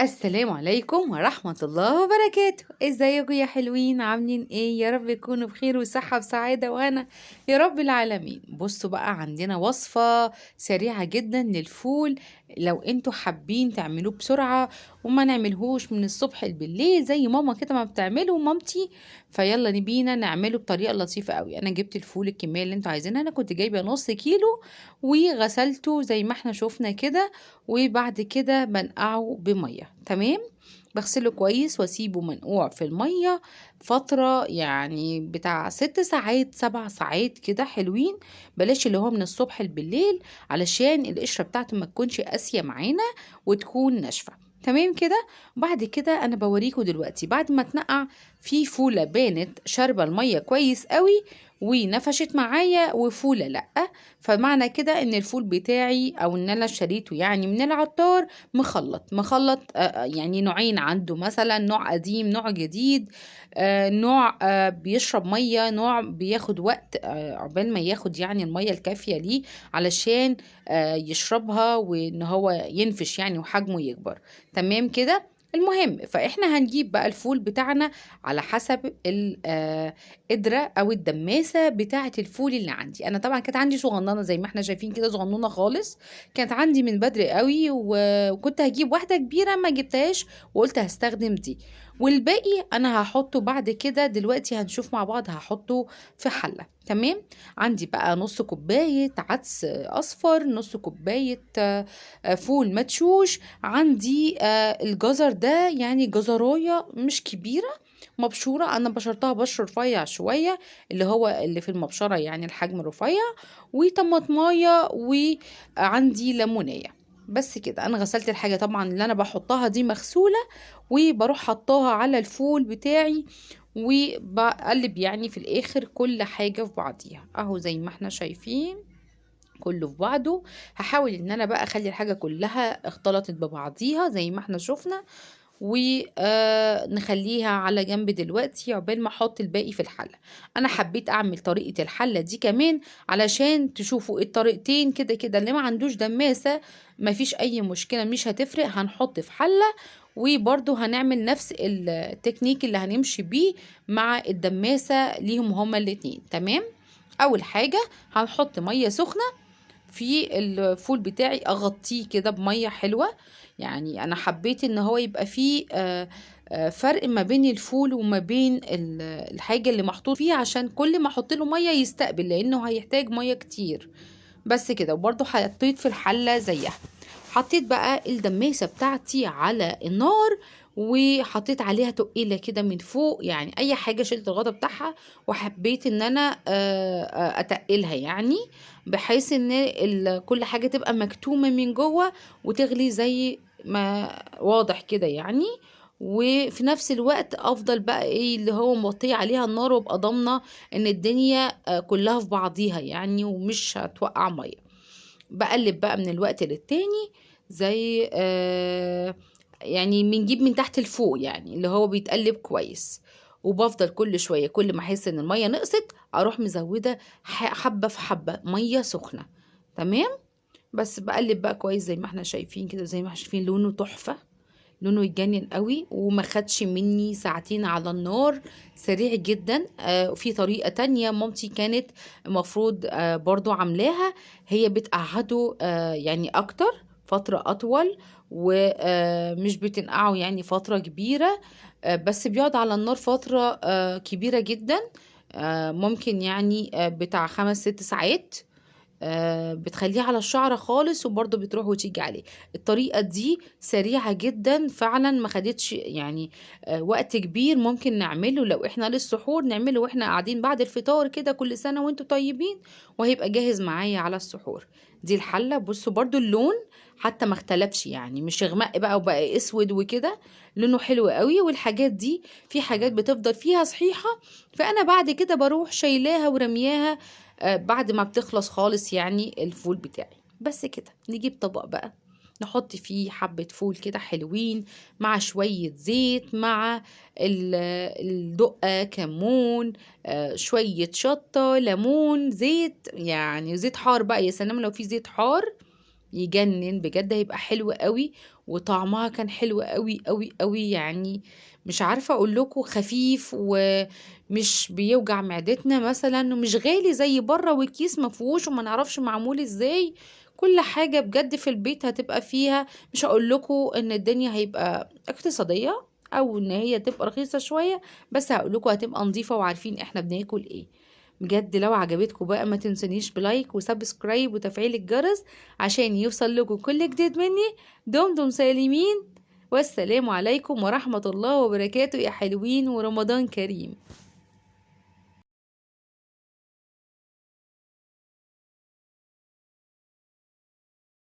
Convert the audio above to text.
السلام عليكم ورحمة الله وبركاته. ازيكم يا حلوين؟ عاملين ايه؟ يا رب يكونوا بخير وصحة وسعادة وهنا يا رب العالمين. بصوا بقى، عندنا وصفة سريعة جدا للفول، لو انتوا حابين تعملوه بسرعة وما نعملهوش من الصبح بالليل زي ماما كده ما بتعمله مامتي، فيلا بينا نعمله بطريقة لطيفة قوي. انا جبت الفول الكمية اللي انتوا عايزينها، انا كنت جايبة نص كيلو وغسلته زي ما احنا شفنا كده، وبعد كده بنقعه بمية. تمام، بغسله كويس واسيبه منقوع في المية فترة يعني بتاع 6 ساعات 7 ساعات كده حلوين، بلاش اللي هو من الصبح بالليل علشان القشرة بتاعته ما تكونش قاسية معانا وتكون ناشفة. تمام كده. بعد كده انا بوريكم دلوقتي بعد ما اتنقع في فولة بانت شاربة المية كويس قوي ونفشت معايا، وفولة لأ، فمعنى كده ان الفول بتاعي او ان انا شريته يعني من العطار مخلط يعني نوعين عنده، مثلا نوع قديم نوع جديد، نوع بيشرب مية، نوع بياخد وقت عقبال ما ياخد يعني المية الكافية ليه علشان يشربها وان هو ينفش يعني وحجمه يكبر. تمام كده. المهم فاحنا هنجيب بقى الفول بتاعنا على حسب القدرة او الدماسة بتاعة الفول اللي عندي. انا طبعا كانت عندي صغننة زي ما احنا شايفين كده، صغنونة خالص، كانت عندي من بدري قوي، وكنت هجيب واحدة كبيرة ما جبتهاش وقلت هستخدم دي، والباقي انا هحطه بعد كده. دلوقتي هنشوف مع بعض هحطه في حلة. تمام. عندي بقى نص كوباية عدس اصفر، نص كوباية فول مدشوش، عندي الجزر ده يعني جزراية مش كبيرة مبشورة، انا بشرتها بشر رفيع شوية اللي هو اللي في المبشرة يعني الحجم رفيع، وطماطماية، وعندي ليمونية. بس كده. انا غسلت الحاجة طبعا اللي انا بحطها دي مغسولة، وبروح حطاها على الفول بتاعي وبقلب يعني في الاخر كل حاجة في بعضيها اهو زي ما احنا شايفين كله في بعضه. هحاول ان انا بقى اخلي الحاجة كلها اختلطت ببعضيها زي ما احنا شفنا، ونخليها على جنب دلوقتي عقبال ما احط الباقي في الحلة. انا حبيت اعمل طريقة الحلة دي كمان علشان تشوفوا الطريقتين كده كده، اللي ما عندوش دماسة مفيش اي مشكلة مش هتفرق، هنحط في حلة وبرضو هنعمل نفس التكنيك اللي هنمشي بيه مع الدماسة ليهم هما الاتنين. تمام. اول حاجة هنحط مية سخنة في الفول بتاعي، اغطيه كده بمية حلوة، يعني انا حبيت ان هو يبقى فيه فرق ما بين الفول وما بين الحاجة اللي محطوط فيها، عشان كل ما احط له مية يستقبل لانه هيحتاج مية كتير. بس كده. وبرضو حطيت في الحلة زيها، حطيت بقى الدماسة بتاعتي على النار وحطيت عليها تقيلة كده من فوق، يعني اي حاجة شلت الغطا بتاعها، وحبيت ان انا اتقلها يعني بحيث ان كل حاجة تبقى مكتومة من جوه وتغلي زي ما واضح كده يعني. وفي نفس الوقت افضل بقى ايه اللي هو موطيه عليها النار، وابقى ضامنه ان الدنيا كلها في بعضيها يعني ومش هتوقع مية. بقلب بقى من الوقت للتاني زي يعني بنجيب من تحت لفوق يعني اللي هو بيتقلب كويس، وبفضل كل شوية كل ما احس ان المية نقصت اروح مزوده حبه في حبه مية سخنة. تمام. بس بقلب بقى كويس زي ما احنا شايفين كده، زي ما احنا شايفين لونه تحفة، لونه يتجنن قوي، وما خدش مني ساعتين على النار، سريع جدا. في طريقة تانية مامتي كانت المفروض برضو عاملاها، هي بتقعده يعني اكتر فترة اطول ومش بتنقعه يعني فترة كبيرة، بس بيقعد على النار فترة كبيرة جدا، ممكن يعني بتاع 5-6 ساعات، بتخليه على الشعرة خالص وبرضه بتروح وتيجي عليه. الطريقة دي سريعة جدا فعلا، ما خدتش يعني وقت كبير. ممكن نعمله لو احنا للسحور، نعمله واحنا قاعدين بعد الفطار كده، كل سنة وانتم طيبين، وهيبقى جاهز معايا على السحور. دي الحلة بصوا برضو اللون حتى ما اختلفش يعني، مش اغمق بقى وبقى اسود وكده، لونه حلو قوي. والحاجات دي في حاجات بتفضل فيها صحيحة، فانا بعد كده بروح شايلاها ورمياها بعد ما بتخلص خالص يعني الفول بتاعي. بس كده. نجيب طبق بقى نحط فيه حبة فول كده حلوين مع شوية زيت، مع الدقة، كمون، شوية شطة، ليمون، زيت، يعني زيت حار بقى، يا سلام لو في زيت حار يجنن بجد، هيبقى حلو قوي. وطعمها كان حلو قوي قوي قوي، يعني مش عارفة اقول لكم، خفيف ومش بيوجع معدتنا مثلا، ومش غالي زي بره، والكيس مفهوش وما نعرفش معمول ازاي. كل حاجة بجد في البيت هتبقى فيها، مش هقول لكم ان الدنيا هيبقى اقتصادية او ان هي تبقى رخيصة شوية، بس هقول لكم هتبقى نظيفة وعارفين احنا بناكل ايه. بجد لو عجبتكم بقى ما تنسونيش ب like و subscribe وتفعيل الجرس عشان يوصل لكم كل جديد مني. دمتم سالمين، والسلام عليكم ورحمة الله وبركاته يا حلوين، ورمضان كريم.